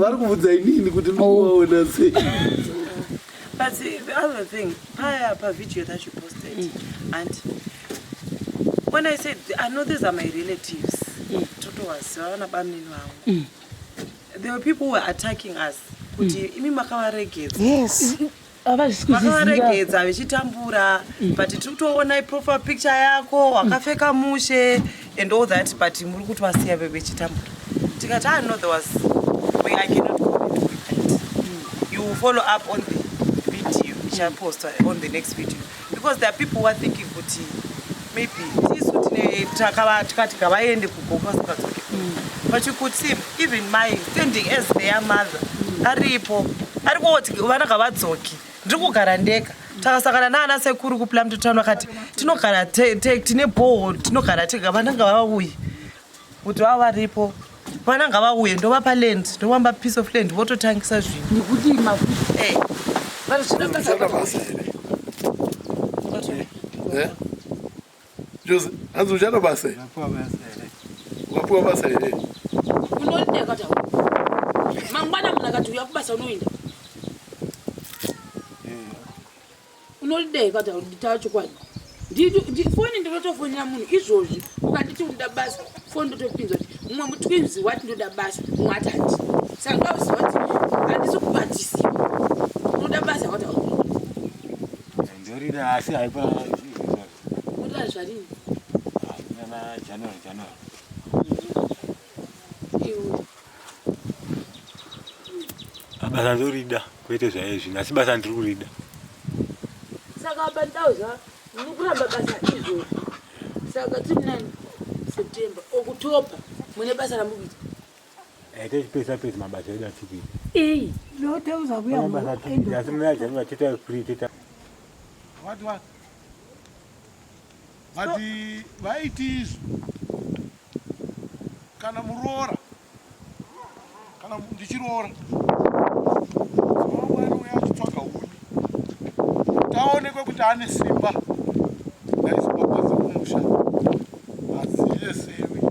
Vari kubvunza inini kuti ndikuvaona sei. But the other thing, paya pa video that you posted, and when I said, I know these are my relatives, totovaziva vana bamnini vangu. There were people who were attacking us kuti imi makavaregedza. Yes. Havazvisi kuzviziva. Makavaregedza vechitambura, but tiri kutoona profile picture yako wakapfeka mushe and all that, but muri kuti vasiya vechitambura. Tikati, ah, no, there was, we, I cannot comment with that. You will follow up on the video, ichapostwa on the next video. Because there are people who are thinking kuti maybe tisu tine takava tikati ngavaende kugogo vasingadzoke. But you could see even my standing as their mother aripo ari kungoti vana ngavadzoke, ndiri kugara ndega. Takasangana naana sekuru kuPlumtree Town, vakati tinogara tine borehole, tinogara tega, vana ngavauye kuti vava varipo, vana ngavauye, ndovapa land, ndovamba piece of land, vototangisa zvinhu. Nekuti mavhu Vari zvina basa. Uchada basa here? Eh? Jose, hanzi uchada basa here? Ukapiwa basa here? Unoenda kataura mangwana, munhu akati uya kubasa, unoenda. Unodei kataura taa chokwadi. Foni ndinotofonera munhu izvozvi, ukanditi unoda basa, foni ndotopinzwa kuti mumwe mutwinzi wati ndoda basa, mumwe ati handi. Saka ndauziva kuti handisi kubatisiwa. Unoda basa kataura? Ndorida, asi haipa. Unoda zvarini? Na January, January. Iwe. Basa ndorida, kwete zvaizvi, asi basa ndiri kurida. Saka apa ndauza mukuramba basa izvozvi, saka tiri nani September, October, mune basa ramukuita? Techipesa pesa mabasa edu atikuita. Ei. Lote uzabuya. Mabasa atikuita, asi muna January toita free, toita. What, what? But vaiti izvo kana muroora, kana ndichiroora, mudzimai anouya achitsvaga huni, taonekwe kuti ane simba, ndaizopapadza kumusha aziye sewi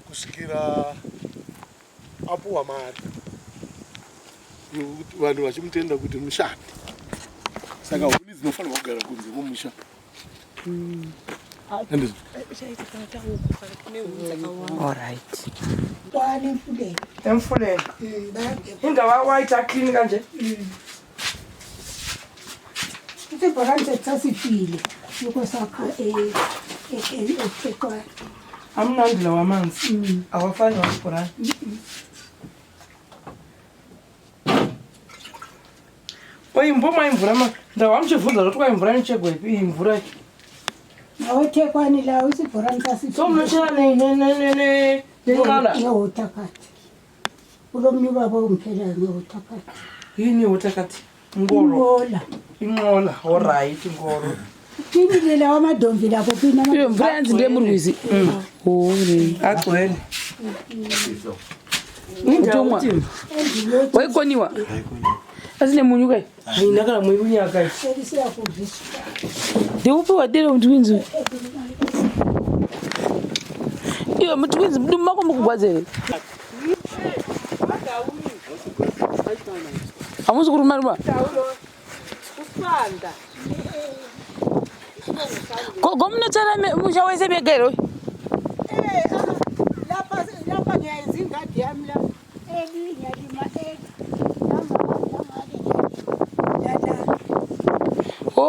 kusvikira apuwa mari yokuti vanhu vachimutenda kuti mushandi. Saka huni dzinofanirwa kugara kunze kwomusha. Handizvo? Alright. Kwane emfuleni. Emfuleni. Bayagebha. Indawo white aclean kanje. Isibhorani sethu sasifile, yikho sakha eThekwane. Amnandi lawa amanzi, awafani wasibhorani. Oimbomwa imvura ma ndawa muchibvunza zoti kwai mvura inochegwa ipi iyi mvura iyi? NaweThekwane lawo isibhorani So sasifile. munochera nenqala? Nge-water cart. Kulomnye ubaba ongiphelayo nge-water cart. Yini i-water cart? Ngoro? Inqola. Inqola, alright, ngoro. Qinile lawa amadonki lapho qina. Iyo mvura yanzi ndeyemurwizi ore? Agcwele. Kutomwa waikoniwa asi nemunyu kai? Haina kana mwirunyaka. Ndeupi wadere mutwinzi iyo? Mutwinzi, mudumbu mako mukugwadza here? Hamusi kuruma ruma? Gogo, munotsara musha wese mega here? Lapha, lapha ngiyayenza ingadi yami la, eli ngiyalima eli lala. O,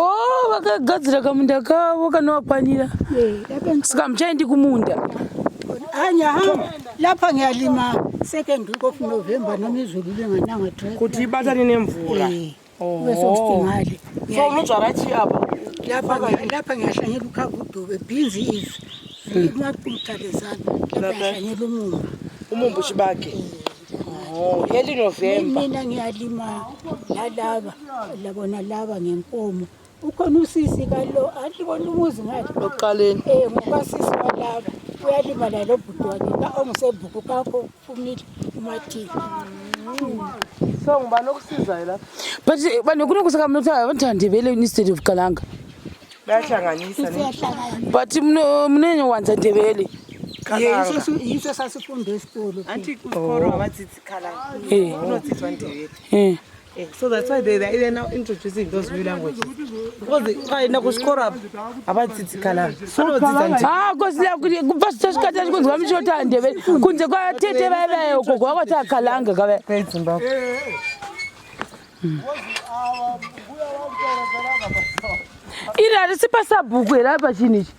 vakagadzira kamunda kavo kanovakwanira, saka muchaendi kumunda? Anya lapha ngiyalima second week of November noma izulu lingananga dry. Kuti ibatane nemvura. Bese kuthi ngale. So unodzvara chii apa? Lapha, lapha ngiyahlanyela ukhakudube, beans, izwi maqutha lezana. Lapha ngiyahlanyela umumbu. Umumbu, chibage. Oh, early November. Mina ngiyalima lalaba labona laba ngenkomo. Ukhona usisi kalo alibona umuzi ngale. Ekuqaleni. Ngokasisi walaba uyalima lalo bhuti wakhe ka ongisebhuku kakho fumile umathile. So ngubani okusizayo lapha? But vanhu kuno kusaka munoti vanotaura Ndebele instead of Kalanga. Bayahlanganisa ne. Siyahlangana. But munonyanyowanza Ndebele. Kalanga. Yiso sasifunda esikolo. Anti kuchikoro havadzidzi Kalanga. Eh. Kunodzidzwa Ndebele. Eh. So that's why they are now introducing those new languages. Because ukaenda kuchikoro apa havadzidzi Kalanga. Vanodzidza Ndebele. Ah, kosila kuti kubva tasvika tachikunzwa muchota ndebele kunze kwatete vaya vaya uko kwakwati akalanga kavaya. KweZimbabwe. Iri harisi pasabhuku here apa chinhu ichi?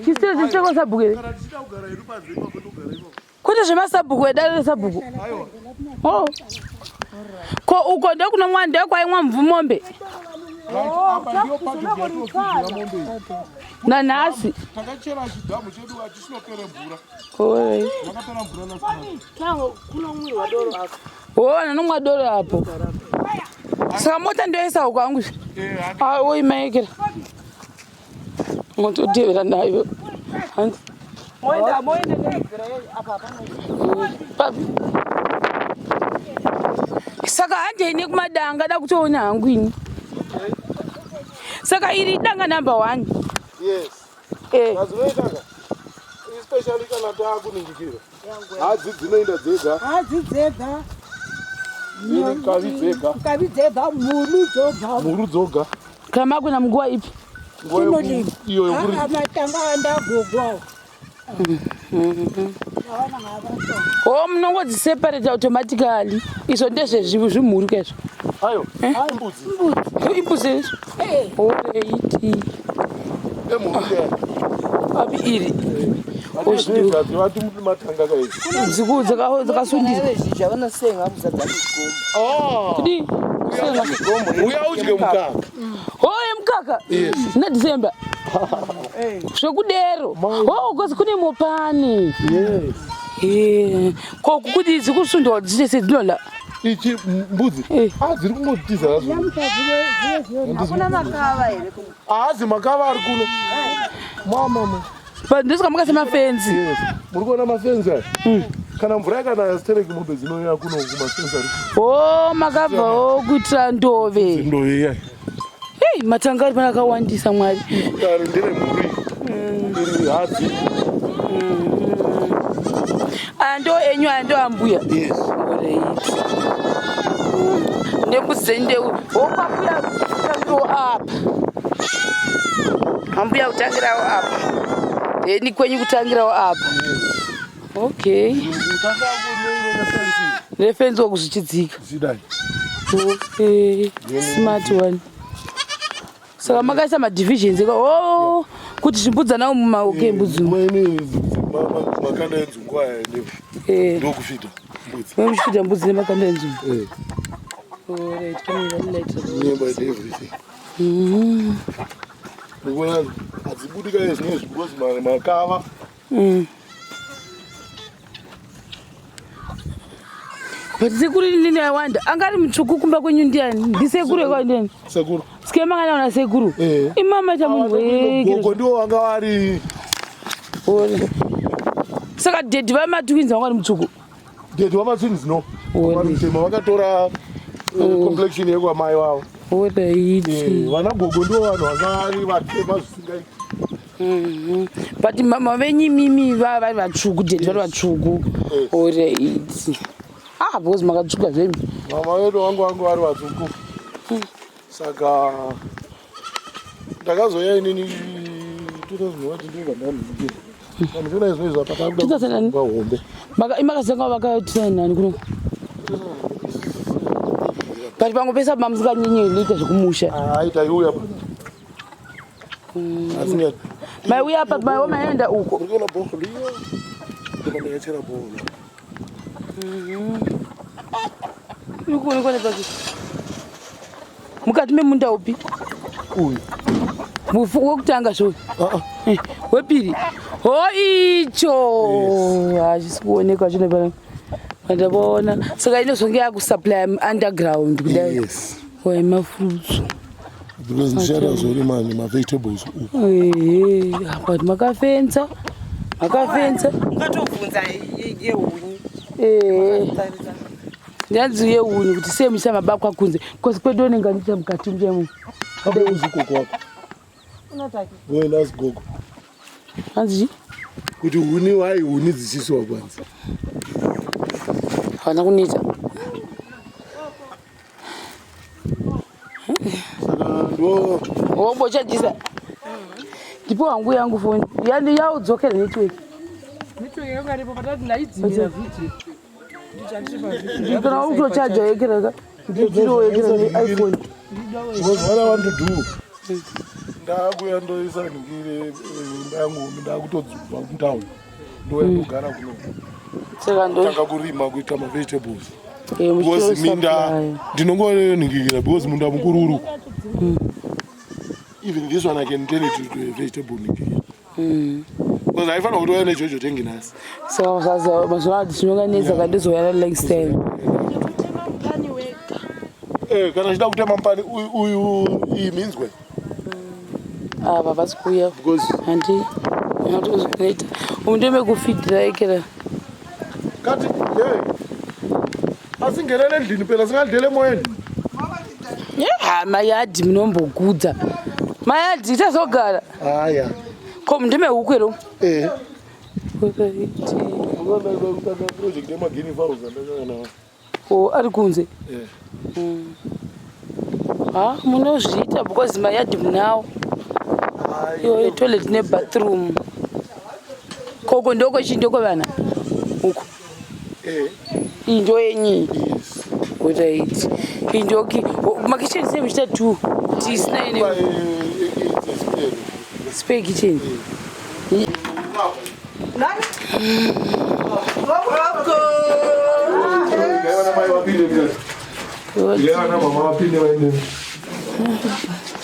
Chisitiri chichekwa sabhuku here? Kana tichida kugara hedu panze ipapo togara ipapo. Kwete zvemasabhuku edare resabhuku. Oh. Ko uko ndekunomwa ndekwaimwa mvumombe Right, apa ndiyo package yatinofudzira mombe iyi. nanhasi. Takachera chidhamu chedu hachisina-pere mvura. Oi. Yakapera mvura last month. Oh, nanomwa doro apo. Saka mota ndoisa uko hangu. Ah, oi maekera. Mototevera nayo. Hanzi. Moenda moenda nenzira apa hapana. Papi. Saka handei nekumadanga da kutoona hangu ini. Saka iri danga number 1. Yes. Eh. Mazinoitaka especially kana taakuningikira. Hadzi dzinoenda dzega, Hadzi dzega. dzine kavi dzega, Kavi dzega, mhuru dzoga. mhuru dzoga. Kana makuna munguva ipi? Nguva Tinolima. iyo yokurima. Amatanga andagogo. Ndaona ngabantwana. Oh, munongodziseparate automatically. Izvo ndezvezvimhuru kaizvo. Ayo, imbudzi. Imbudzi izvo. Eh. Oreiti. Emhuru iya. Api iri. Zvinoita dzivati matanga kaizvi. Dziku dzakasundirwa. Zhizha vanosenga muzadza migombo. Kudii? Kusenga. Uya udye mukaka. Oh, yemukaka. Yes. Muna December. Zvekudero. Oh, because kune mopani. Yes. Eh, ko kuti dzikusundwa dziite sedzinola. Ichi mbudzi. Eh. Ah, dziri kungotiza hazvo. Hakuna makava here? Haazi makava ari kuno. Mama mama. But ndosvika makaisa mafenzi. Yes. Muri kuona mafenzi aya? Kana mvura yakanaya stereki mombe dzinouya kuno kumafenzi ari kuno. Oh, makabvawo kuitira ndove. Ndove iya. Hey, matanga ari pana akawandisa Mwari. Dare ndere mhuru iyi. Iri hadzi. Aya ndo enyu aya ndo ambuya. Yes. Alright. Nembudzi dzenyu ndeu. Wokwambuya kutangirawo apa. Ambuya kutangirawo apa. Then kwenyu kutangirawo apa. Okay. Nefenzi wokuzvichidzika. Zvidai. Okay. Smart one. Saka makaisa madivisions eka oh kuti zvimbudzana umu maoke mbudzi. Mweni makanda enzungu aya Eh. ndokufita mbudzi. Mwe muchifita mbudzi nemakanda enzungu. Eh. Alright, pane light. Nyemba and everything. Ukuona hadzibudi kaye zvinezvi because makava. But sekuru inini awanda anga ari mutsvuku kumba kwenyu ndiani? Ndisekuru ekwa ndiani? Sekuru. Sike mangana una sekuru. Eh. Imama cha munhu wege. Gogo ndiwo vanga vari Saka daddy vamatwins vanga vari mutsvuku. daddy vamatwins no. Ori. Vari mutema vakatora complexion yekwamai vavo. Alright. Eh, vana gogo ndivo vanhu vanga vari vatema zvisingaiti. But mama venyu imimi vari vatsvuku, daddy vari vatsvuku. Yes. Alright. Ah, because makatsvuka zvenyu. Mama vedu vangu vangu vari vatsvuku. Saka ndakazoya inini 2001 ndinga ndandinikira. Pandichiona izvo izvo apa takuda 2000 ani? kuva hombe. Imakazanga vakaitira nani kuno? But pamwe pese apa mamusinganyenye inoita zvekumusha. Hai taiuya pa. Asinga Maiuya apa maiwa maenda uko. Muri kuona bhoholo iyo? Ndipo ndakachera bhoholo. Uri kuonekwa nepaki. Mukati memunda upi? Uyu. Mufu wekutanga zvo. Ah ah. Eh, Wepiri. Ho icho. Hachisi kuonekwa chino pana. Pandavaona. Saka inozonge yakusupply underground kudai. Yes. Wai mafruits. Because ndichada zvorima nemavegetables uku. Ehe, apa makafenza. Makafenza. Ungatobvunza yehunyi. Eh. Tarisa. Ndanzi yehuni kuti sei muchisa mabakwa kunze. Kosi kwedu onenga ndicha mukati mchemo. Abe uzigogo wako. Unotaki. Wena zigogo. Hanzi chi? Kuti huni wai huni dzichisiwa kwanzi. Havana kuneta. Saka ndo Wombochajisa. Ndipo wangu yangu foni. Yani yaudzokera network. Network yanga iripo patati ndaidzimira video. Kana utochaja yekera ndiro yekera neiPhone. Because what I want to do, ndakuya ndoisa ndingire imba yangu, ndakutobva kutown, ndouya ndogara kuno. Saka ndo Tanga kurima, kuita mavegetables. Muchitoro Because minda supply. ndinongoningikira because munda mukuru uri uku. Even this one I can turn it to a vegetable ningikira. Because haifanira kutouya nejojo tank nhasi. Saka sasa mazuva ano tinonganetsa kandizouya next time. Kutema mupani wega. Eh, kana chida kutema mupani uyu, uyu iyi minzwe. Ava vasi kuuya. Because Handi unatozvineta. Umu ndemekufidhira ekera. Kati hey. Asingenele endlini phela, singadlela emoyeni. Ha, mayadhi munombogudza. Mayadhi tazogara. Haya. Ko mundemehuku here? Eh. Project yemaguinea fowls andakanga nawo. O ari kunze. Eh. Ha, munozviita because mayadhi munawo. Iyo toilet nebathroom. Koko ndoko chi ndoko vana. Uku. Eh. Iyi ndo yenyu iyi. Yes. Alright. Iyi ndoki makitchen sei muchiita two? Kuti isina ine Kuba, it's a spare. Spare kitchen. Ngaiwana mai vapinde mira. Ngaiwana mama vapinde vaende.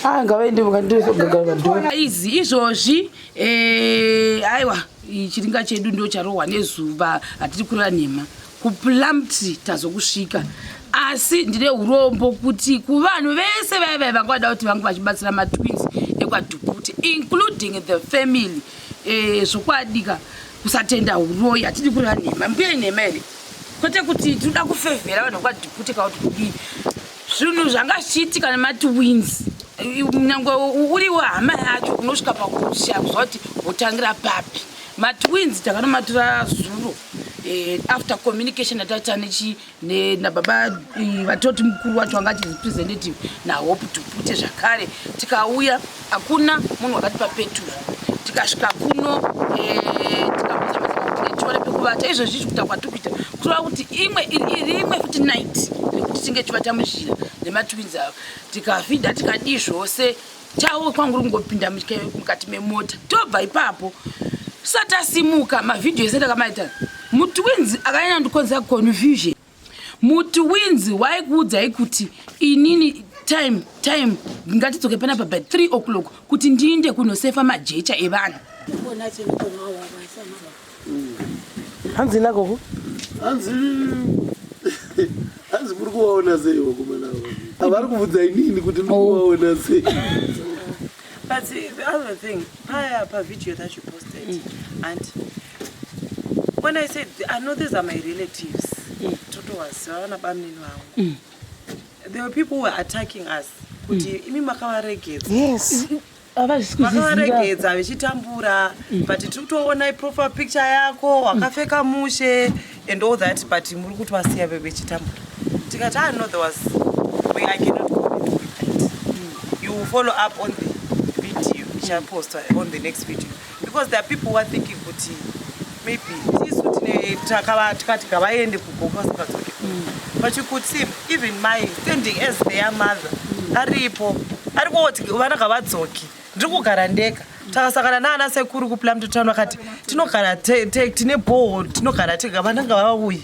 Ah, ngavaende vakandogagara padhoo. Izi izvozvi aiwa, chiringa chedu ndo charohwa nezuva, hatiri kureva nhema. KuPlumtree tazokusvika, asi ndine urombo kuti kuvanhu vese vaya vaya vanga vada kuti vange vachibatsira matwins ekwaDhupute, including the family, zvokwadika kusatenda uroyi. Hatidi kureva nhema, mbuya nhema here? Kwete kuti tinoda kufevhera vanhu vekwaDhupute kana kuti kudii. Zvinhu zvanga zvichiitika nematwins, nyange uriwo hama yacho unosvika pakushaya kuziva kuti wotangira papi. Matwins takanomatora zuro after communication yataita nechi nababa vatoti mukuru wacho anga achi representative naHope Dhupute zvakare. Tikauya, hakuna munhu wakatipa peturu. Tikasvika kuno, tikabvunza pekuvata. Izvezvi kuita kwatiri kuita kureva kuti imwe iri imwe futi night rekuti tinge chivata muzhira nematwins ava. Tikafidha, tikadii zvose chavo, kwanguri kungopinda mukati memota. Tobva ipapo tisati tasimuka, mavhidhiyo ese takamaita. Mutwins akanyanya ndikonzera confusion. Mutwins waikuudzai kuti inini time time ngatidzoke panapa by 3 o'clock kuti ndiinde kunosefa majecha evanhu. Hanzi nagogo. Hanzi muri kuvaona sei vakomana ava? Havari kubvunza inini kuti muri kuvaona sei. But the other thing, prior per video that you posted, and when I said, I know these are my relatives, Toto was vangu. There were people who were attacking us. Kuti imi makavaregedza. Yes. Havazvisi kuzviziva. Makavaregedza vechitambura, but tiri kutoona profile picture yako wakapfeka mushe and all that, but muri kuti vasiya vechitambura. Tikati, ah no, there was we I cannot comment with that. You will follow up on the video ichapostwa on the next video, because there are people who are thinking kuti maybe tisu tine tikati ngavaende kuGokwe vasingadzoke. But you could see even my standing as their mother aripo, ari kungoti vana ngavadzoki, ndiri kugara ndega. Takasangana naana sekuru kuPlumtree Town, vakati tinogara tine borehole, tinogara tega, vana ngavauye.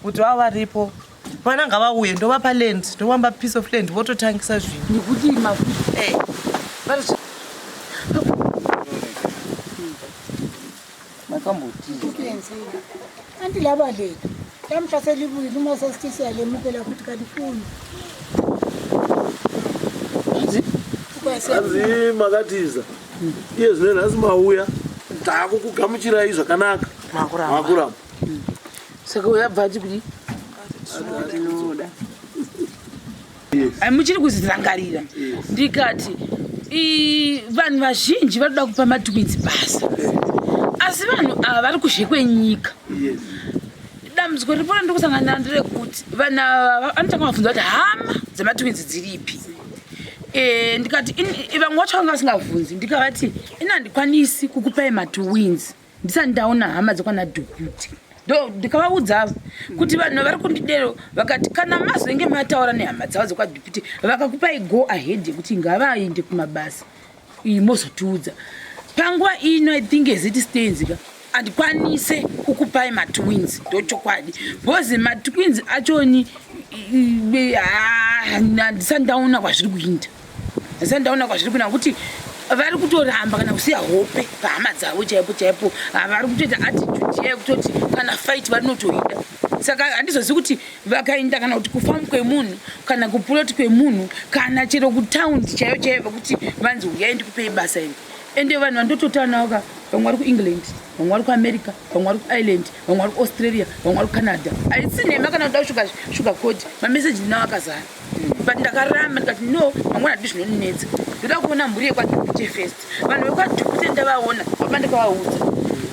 Kuti vava varipo, vana ngavauye, ndovapa land, ndovamba piece of land, vototangisa zvinhu. Nekuti mafu Eh. Makambotii. Anti laba lethu lamhla selibuyile, uma sesithi siyalemukela futhi kalifuni. Hanzi makatiza, iye zvino nhasi mauya, takukugamuchirai zvakanaka. Makuramba. Saka uyabva ati kudi Tinoda. Ai, muchiri kuzirangarira. Ndikati vanhu vazhinji vanoda kupa matwins basa. Asi vanhu ava vari kuzhe kwenyika. Dambudziko riripo randiri kusangana naro nderekuti vanhu ava vanotanga vabvunza kuti hama dzematwins dziripi. Eh, ndikati vamwe vacho vanga vasingabvunzi, ndikavati ini handikwanisi kukupai matwins ndisati ndaona hama dzekwana Dhukuti. Ndo ndikavaudza kuti vanhu vari kundidero, vakati kana mazenge mataura nehama dzavo dzekwaDhukuti vakakupai go ahead yekuti ngavaende kumabasa, iyi mozotiudza panguva ino. I think as it stands ka, handikwanise kukupai matwins, ndochokwadi, because matwins achoni handisati ndaona kwazviri kuinda, handisati ndaona kwazviri kuinda, nekuti vari kutoramba kana kusiya hope pahama dzavo chaipo chaipo. Vari kutoita attitude yekutoti kana fight varinotoida. Saka handizozivi kuti vakaenda kana kuti kufamu kwemunhu, kana kuplot kwemunhu, kana chero kutaundi chaiyo chaiyo, vekuti vanzi uyai ndikupei basa iri. Ende vanhu vandototaura navo ka, vamwe vari kuEngland, vamwe vari kuAmerica, vamwe vari kuIreland, vamwe vari kuAustralia, vamwe vari kuCanada. Haisi nhema kana kuda kushuka shuka kodi, mameseji ndinawo akazara, but ndakaramba, ndikati no, mangwana hadi zvinondinetsa, ndoda kuona mhuri yekwaDhukute first. Vanhu vekwaDhukute ndavaona baba, ndikavaudza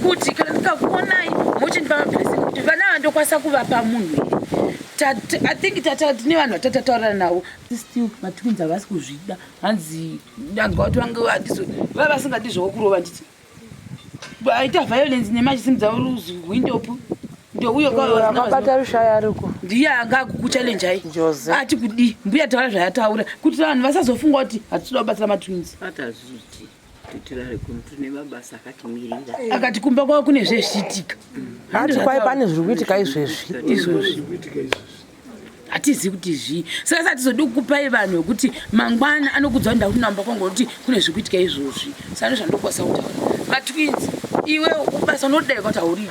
kuti kana ndikakuonai mochindipa mablessing kuti vana ava ndokwanisa kuvapa munhu here. I think tata tine vanhu vatatataurana navo, still matwins havasi kuzvida. Hanzi ndanzwa kuti vange handizo vava vasingadi zvokurova, nditi aita violence nemachisimudza windopu ndouyo. Akabata rushaya ariko. Ndiye anga akukuchallenjai. Jose. Ati kudi mbuya taura zvayataura kuti vanhu vasazofunga kuti hatitoda kubatsira matwins. Atazviti titirare kuno, tine mabasa akatimirira. Akati kumba kwavo kune zvezvichiitika. Ati kwai pane zviri kuitika izvezvi. Izvozvi hatizivi kuti zvii, saka satizodi kukupai vanhu vekuti mangwana anokudza kuti ndakunamba kwangu kuti kune zviri kuitika izvozvi. Saka ndozvandokwanisa kutaura. Matwins, iwe basa unodai kuti hauridi,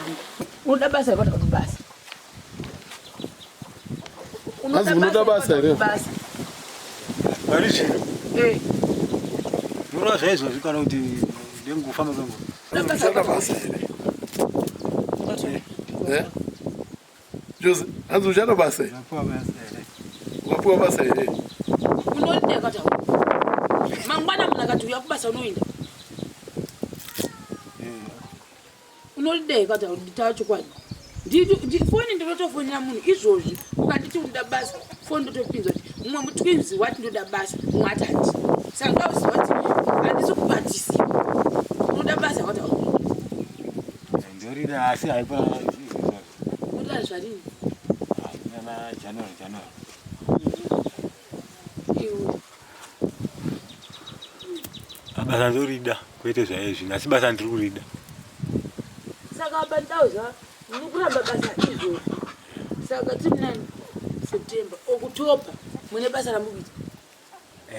unoda basa here? Kuti basa. Hanzi unoda basa here? Basa. Pari zvino Eh, norova zvaizvozvi kana kuti ndengufamba kwenguva? Uchada basa here? Eh? Jose, hanzi uchada basa here? Ukapiwa basa here? Unorida kuti hauridi, mangwana munhu akati uya kubasa unoenda, unoridai kuti hauridi? Taura chokwadi. Foni ndinotofonera munhu izvozvi, ukanditi unoda basa, foni ndotopinza kuti mumwe mutwins wati ndoda basa, mumwe ati handi. Saka ndoda kuziva kuti handisi kubatisiwa, unoda basa kuti hauridi? Ndorida, asi haikona. Unoda zvarini? Nana January, January. Iwe. Basa ndorida kwete zvaizvino, asi basa ndiri kurida. Saka bandauza mukuramba basa izvozvi, saka tiri nani? September, October, mune basa ramukuita?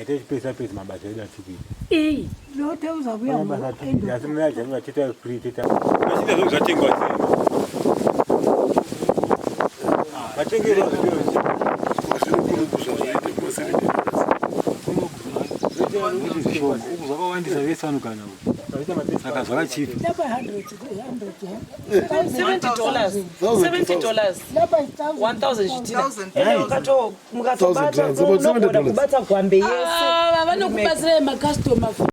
Techipesa pesa mabasa edu atiri kuita. Ei. Lote uzabuya. Mabasa atiri kuita, asi muna January tiita free, tiita machine zvo zvatengwa sei, matengerwa. Zviri zvazvoite kuma 70. Zvishoma uku, zvakawandisa, vese vanogana uku, saka zvakachipa. Lapha 100 100. $70, $70. Lapha 1000. 1000 zvitina. Ende Thousand mukatobata rands, about unogona $70. kubata gwambe yese. Vanokubatsirai makastoma.